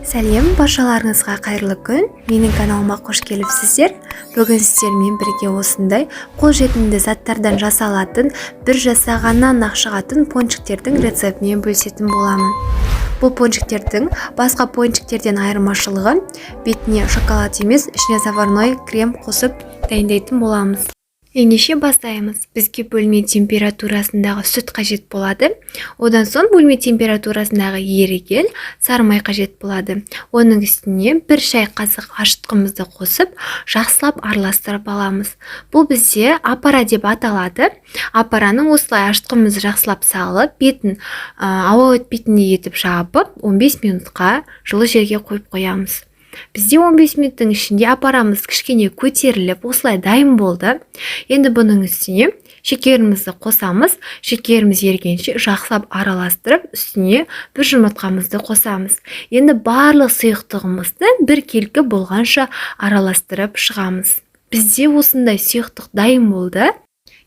Сәлем баршаларыңызға, қайырлы күн! Менің каналыма қош келіпсіздер! Бүгін сіздермен бірге осындай қолжетімді заттардан жасалатын, бір жасағаннан ақ шығатын пончиктердің рецептімен бөлісетін боламын. Бұл пончиктердің басқа пончиктерден айырмашылығы: бетіне шоколад емес, ішіне заварной крем қосып дайындайтын боламыз. Ендеше, бастаймыз. Бізге бөлме температурасындағы сүт қажет болады. Одан соң бөлме температурасындағы еріген сары май қажет болады. Оның үстіне 1 шай қасық ашытқымызды қосып, жақсылап араластырып аламыз. Бұл бізде опара деп аталады. Опараның осылай ашытқымызды жақсылап салып, бетін ауа өтпейтіндей етіп жабып, 15 минутқа жылы жерге қойып қоямыз. Бізде 15 минуттың ішінде опарамыз кішкене көтеріліп, осылай дайын болды. Енді бұның үстіне шекерімізді қосамыз. Шекеріміз ергенше жақсылап араластырып, үстіне бір жұмыртқамызды қосамыз. Енді барлық сұйықтығымызды біркелкі болғанша араластырып шығамыз. Бізде осындай сұйықтық дайын болды.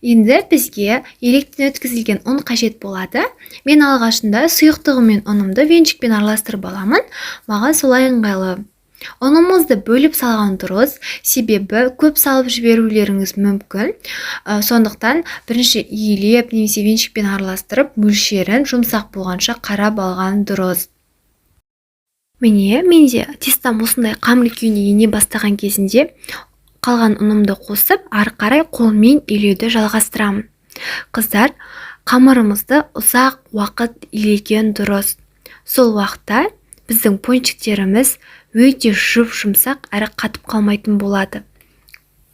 Енді бізге електен өткізілген ұн қажет болады. Мен алғашында сұйықтығы мен ұнымды венчикпен араластырып аламын, маған солай ыңғайлы. Ұнымызды бөліп салған дұрыс, себебі көп салып жіберулеріңіз мүмкін. Сондықтан бірінші илеп немесе венчикпен араластырып, мөлшерін жұмсақ болғанша қарап алған дұрыс. Міне, менде тестам осындай қамыр күйіне ене бастаған кезінде қалған ұнымды қосып, ары қарай қолмен илеуді жалғастырамын. Қыздар, қамырымызды ұзақ уақыт илеген дұрыс. Сол уақытта біздің пончиктеріміз өте жұп жұмсақ әрі қатып қалмайтын болады.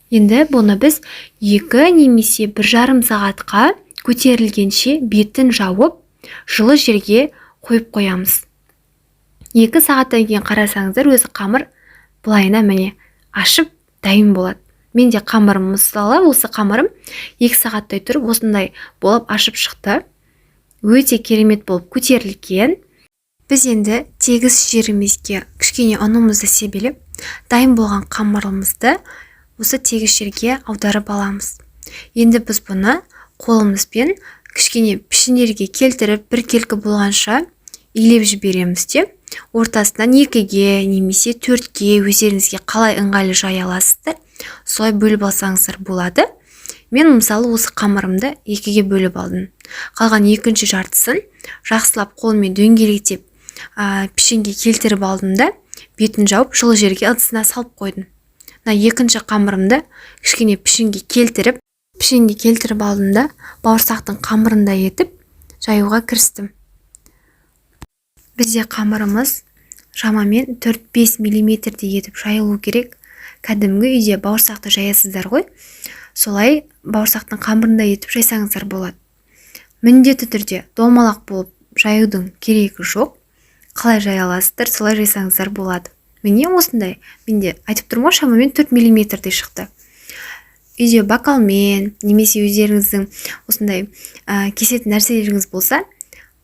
Енді бұны біз 2 немесе 1,5 сағатқа көтерілгенше бетін жауып, жылы жерге қойып қоямыз. 2 сағаттан кейін қарасаңыздар, өзі қамыр былайына, міне, ашып дайын болады. Менде қамырым, мысалы, осы қамырым 2 сағаттай тұрып, осындай болып ашып шықты, өте керемет болып көтерілген. Біз енді тегіс жерімізге кішкене ұнымызды себелеп, дайын болған қамырымызды осы тегіс жерге аударып аламыз. Енді біз бұны қолымызбен кішкене пішіндерге келтіріп, біркелкі болғанша илеп жібереміз де, ортасынан екіге немесе төртке, өздеріңізге қалай ыңғайлы жая аласыздар, солай бөліп алсаңыздар болады. Мен, мысалы, осы қамырымды екіге бөліп алдым. Қалған екінші жартысын жақсылап қолмен дөңгелектеп, пішінге келтіріп алдым да, бетін жауып, жылы жерге ыдысына салып қойдым. Мына екінші қамырымды кішкене пішінге келтіріп алдым да, бауырсақтың қамырындай етіп жаюға кірістім. Бізде қамырымыз шамамен 4-5 миллиметрдей етіп жайылу керек. Кәдімгі үйде бауырсақты жаясыздар ғой, солай бауырсақтың қамырындай етіп жайсаңыздар болады. Міндетті түрде домалақ болып жаюдың керегі жоқ, қалай жая аласыздар, солай жайсаңыздар болады. Міне, осындай менде, айтып тұрмын ғой, шамамен 4 миллиметрдей шықты. Үйде бокалмен немесе өздеріңіздің осындай кесетін нәрселеріңіз болса,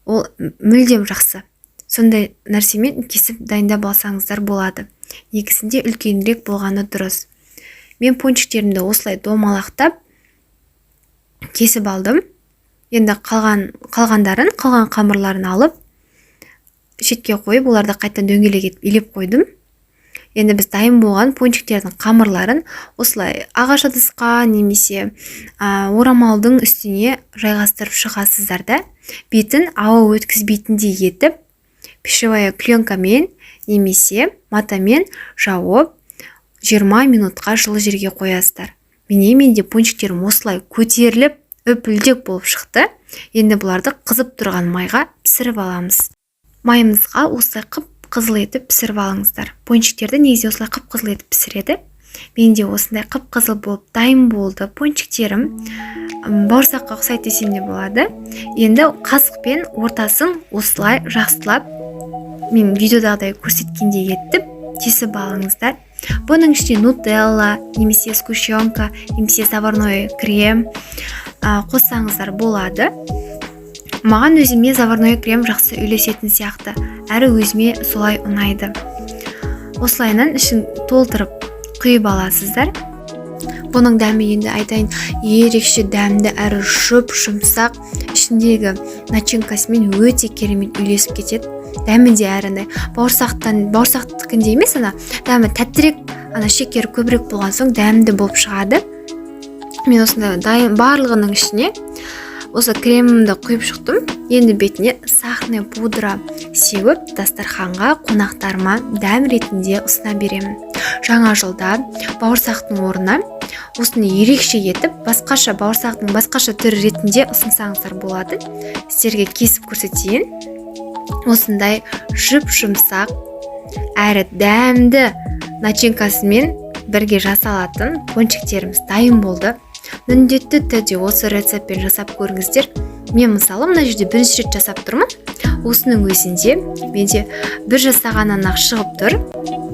ол мүлдем жақсы, сондай нәрсемен кесіп дайындап алсаңыздар болады. Негізінде үлкенірек болғаны дұрыс. Мен пончиктерімді осылай домалақтап кесіп алдым. Енді қалған қамырларын алып, шетке қойып, оларды қайтадан дөңгелек етіп илеп қойдым. Енді біз дайын болған пончиктердің қамырларын осылай ағаш ыдысқа немесе орамалдың үстіне жайғастырып шығасыздар да, бетін ауа өткізбейтіндей етіп пищевая пленкамен немесе матамен жауып, 20 минутқа жылы жерге қоясыздар. Міне, менде пончиктерім осылай көтеріліп, үп-үлдек болып шықты. Енді бұларды қызып тұрған майға пісіріп аламыз. Майымызға осылай қып қызыл етіп пісіріп алыңыздар. Пончиктерді негізі осылай қып қызыл етіп пісіреді. Менде осындай қып қызыл болып дайын болды пончиктерім. Бауырсаққа ұқсайды десем де болады. Енді қасықпен ортасын осылай жақсылап, мен видеодағыдай көрсеткендей етіп тесіп алыңыздар. Бұның ішіне нутелла немесе сгущенка немесе заварной крем қоссаңыздар болады. Маған, өзіме заварной крем жақсы үйлесетін сияқты, әрі өзіме солай ұнайды. Осылайынан ішін толтырып құйып аласыздар. Бұның дәмі, енді айтайын, ерекше дәмді әрі жұп жұмсақ, ішіндегі начинкасымен өте керемет үйлесіп кетеді. Дәмі де әрі андай бауырсақтан, бауырсақтікіндей емес, ана дәмі тәттірек, ана шекері көбірек болған соң дәмді болып шығады. Мен осындай дайын барлығының ішіне осы кремімді құйып шықтым. Енді бетіне сахарный пудра сеуіп, дастарханға қонақтарыма дәм ретінде ұсына беремін. Жаңа жылда бауырсақтың орнына осыны ерекше етіп, басқаша, бауырсақтың басқаша түрі ретінде ұсынсаңыздар болады. Сіздерге кесіп көрсетейін. Осындай жұп жұмсақ әрі дәмді начинкасымен бірге жасалатын пончиктеріміз дайын болды. Міндетті түрде осы рецептпен жасап көріңіздер. Мен, мысалы, мына жерде бірінші рет жасап тұрмын. Осының өзінде менде бір жасағаннан ақ шығып тұр.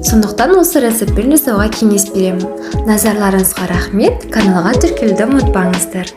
Сондықтан осы рецептпен жасауға кеңес беремін. Назарларыңызға рахмет! Каналға тіркелуді ұмытпаңыздар.